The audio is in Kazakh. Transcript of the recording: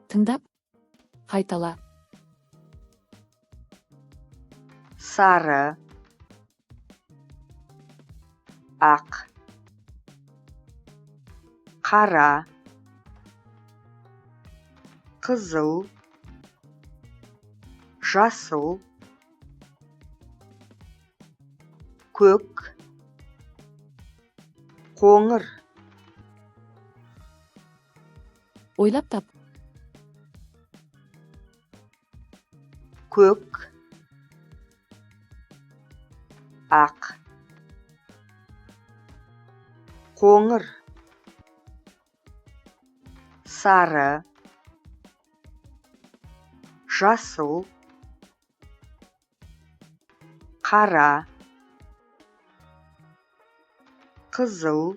Тыңдап, қайтала. Сары, ақ, қара, қызыл, жасыл, көк, қоңыр. Ойлап тап. Көк, ақ, қоңыр, сары, жасыл, қара, қызыл.